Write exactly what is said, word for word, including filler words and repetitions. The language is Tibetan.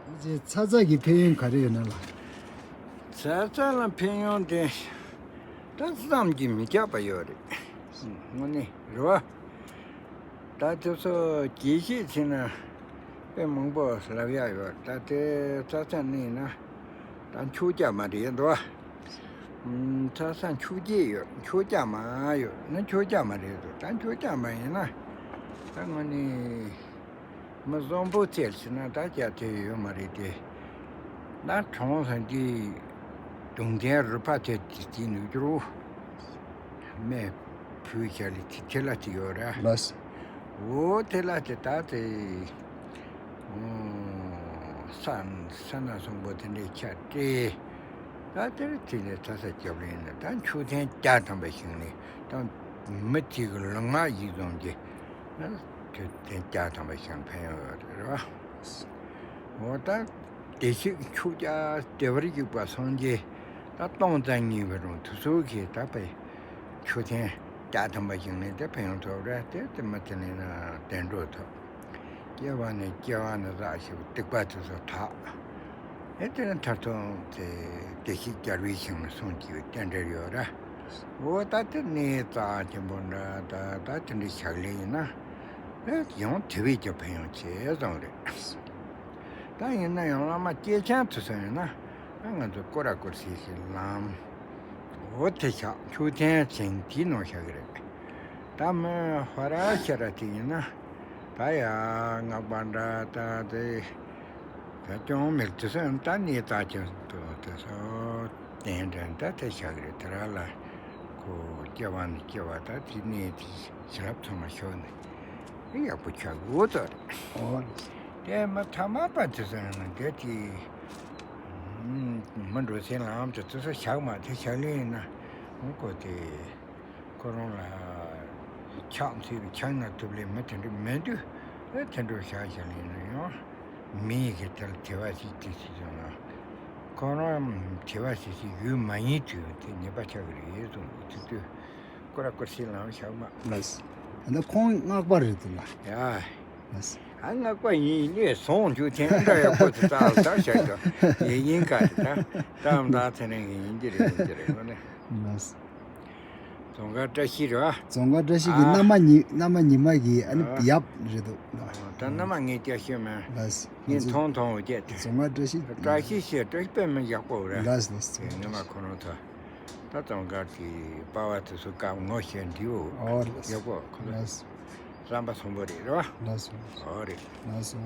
ཚ་ཚ་གི་ཕན་ཡོན་ག་རེ་ཡོད་ན་ལགས། ཚ་ཚ་ལ་ཕན་ཡོན་དེ་ད་བསམ་གྱིས་མི་ཁྱབ་པ་ཡོད་རེད། དངོས་གནས་རེད་བ། ད་དེ་ཚོ་དགེ་བཤེས་ཚོས་ན་དཔེ་མང་པོ་ལབ་ཡག་ཡོད། ད་དེ་ཚ་ཚ་ནི་ན་ད་མཆོད་རྒྱག་མ་རེད་འདུག་བ། ཚ་ཚ་མཆོད་རྒྱག་ཡོད། མཆོད་རྒྱག་མ་ཡོད་ན་མཆོད་རྒྱག་མ་རེད་འདུག་ད་མཆོད་རྒྱག་མ་ཡིན་ན་ད་དངོས་གནས། མི་བཟང་པོ་ཚེ་ཕྱི་ན་ད་རྒྱ་དེ་ཡོད་མ་རེད་དེ། ད་གྲོངས་ཟིན་དུས་གདུང་རྟེན་རུས་པ་དེ་དེ་ནུས་རྒྱུ་རུ། སྨན་ཕུལ་བྱ་ལི་ཐི་ཐི་ལ་དེ་ཡོད་ར། ལགས། འོ་དེ་ལ་དེ་ད་དེ། ས་ས་ན་བཟང་པོ་དེ་འདྲའི་ཆ་སྤྲད། ད་དེར་དེ་ལས་ཚ་ས་རྒྱབ་ལེན་ན་ད་མཆོད་རྟེན་བརྒྱ་ཐམ་པ་ཞིག་ནས་ད་མི་དེ་གི་ལུས་ངག་ཡིད་གསུམ་གྱི། ད་དེ་བརྒྱ་ཐམ་པ་ཞིག་ཕན་ཡོན་ཡོད་རེད་བ། འོ་ད་བདེ་གཤེགས་མཆོག་སྐྱབས་བདེ་བར་གཤེགས་པ་སངས་རྒྱས་ད་སྟོང་རྩ་གཉིས་པ་རུང་དུ་སོགས་ཀྱི་ད་པའི་མཆོད་རྟེན་བརྒྱ་ཐམ་པ་ཞིག་ནས་དེ་ཕན་ཡོན་ཐོབ་རེད་དེ་དེ་མི་དེ་ནས་ན་བདེ་འགྲོ་ཐོབ། སྐྱེ་བ་ནས་སྐྱེ་བ་ནས་བཟའ་ཞིག་སྡིག་པ་དེ་ཚོ་དག་ཨེ་དེ་ནས་མཐར་ཐུག་དེ་བདེ་གཤེགས་རྒྱལ་བའི་ཞིང་ལ་སོང་གི་རྟེན་འབྲེལ་ཡོད་ར། འོ་ད་དེ་གནས་རྩ་ཆེན་པོ་འདྲ་ད་ད་དེ་འདྲའི་ཕྱག་ལས་ཡིན་ན་ཨེ་ཡང་དེ་བས་ཀྱང་ཕན་ཡོན་ཆེ་ཙང་རེད། ད་ཡིན་ན་ཡང་བླ་མ་སྐྱེས་ཆེན་དུ་སོང་ཡིན་ན་ང་ཚོ་སྐོར་ར་སྐོར་སི་ཞིག་ལམ་འོ་དེ་ཤག་མཆོད་རྟེན་ཅན་དེའི་ནང་བཞག་གི་རེད། ད་མི་ཧོ་ར་ཤ་ར་དེ་ཡིན་ན་ད་ཡ་སྔགས་པ་འདྲ་ད་དེ་ད་ཅུང་མེད་དུ་སོང་ད་གནས་རྩ་ཆེན་དུ་དེ་སོ་གདན་འདྲ་ད་དེ་བཞག་གི་རེད། དེ་ར་ལ་ཁོ་སྐྱེ་བ་ནས་སྐྱེ་བ་ད་དེ་གནས་དེ་ཞི་ལྷག་ཚང་མ་ཤོར་ནས་དེ་ཡག་པོ་ཆགས་འོ་ཙོ་རེད། ཨོ། དེ་མ་ཐ་མ་པ་དེ་ཚོ་ཡང་ན་དེ་དེ་མི་འགྲོ་སའི་ལམ་དུ་དེ་ཚོ་བཞག་མ་དེ་བཞག་ལེ་ཡིན་ན་ཁོ་དེ་ཁོ་རང་ལ་ཕྱག་འཚལ་བའི་ཕྱག་ན་ཐུབ་ལེ་མི་དེ་འདྲ་མི་འདུག་ཨེ་དེ་འདྲ་བཞག་བཞག་ལེ་ཡིན་ན་ཡང་མི་ཡི་གེ་དེ་ལ་དེ་བ་ཞིག་དེ་ཞིག་ཡོང་ན་ཁོ་རང་དེ་བ་ཞིག་ཞིག་ཡོད་མ་ཡིན་དུས་དེ་ཉེས་པ་ཆགས་ཀྱི་རེད་གསུངས་འདུག་དེ་དུས། སྐོར་ར་སྐོར་སིལ་ལང་བཞག་མ། ལགས། ད་ཁོང་སྔགས་པ་རེད་འདུག་ལ། ཡ། ལགས། ཨ་སྔགས་པ་ཡིན་ནས་ཟོང་རྒྱུ་དེ་འདྲ་ཡག་པོ་དེ་ཙག་ཙག་བྱ་རྒྱུ་ཡིན་ཡིན་ག་རེད་ད། ཏམ་ད་ཚེ་རིང་གི་ཡིན་གྱི་རེད་ཡིན་གྱི་རེད་ངོ་ནས། ལགས། རྫོང་དཀར་བཀྲ་ཤིས་རེད་བ། རྫོང་དཀར་བཀྲ་ཤིས་ཀྱི་ཨ། མནའ་མ་ཉི་མནའ་མ་ཉི་མ་གི་ཨ་ནི་ཨ། ཡབ་རེད་འདུག་ལགས། ད་མནའ་མ་ངས་སྐྱ་ཤོད་མེད། ལགས། ངས་མཐོང་མཐོང་བ་བྱས་ཏེ། རྫོང་དཀར་བཀྲ་ཤིས། བཀྲ་ཤིས་ཞེས་བཀྲ་ཤིས་དཔེ་མི་ཡག་པོ་རེད། ལགས་ལགས། ངས་མནའ་མ་ཁོ་རང་ཐོས། ད་ཙོང་ཁ་གི་པ་བ་དེ་ཚོ་སྐབས་ངོ་ཤེས་འདྲིའོ། ཨོ་ལགས་སོ། ཡག་པོ་ཁོ་ལགས་སོ། བསམ་པ་མཐོན་པོ་རེད་རོ། ལགས་སོ། ཨོ་རེད། ལགས་སོ།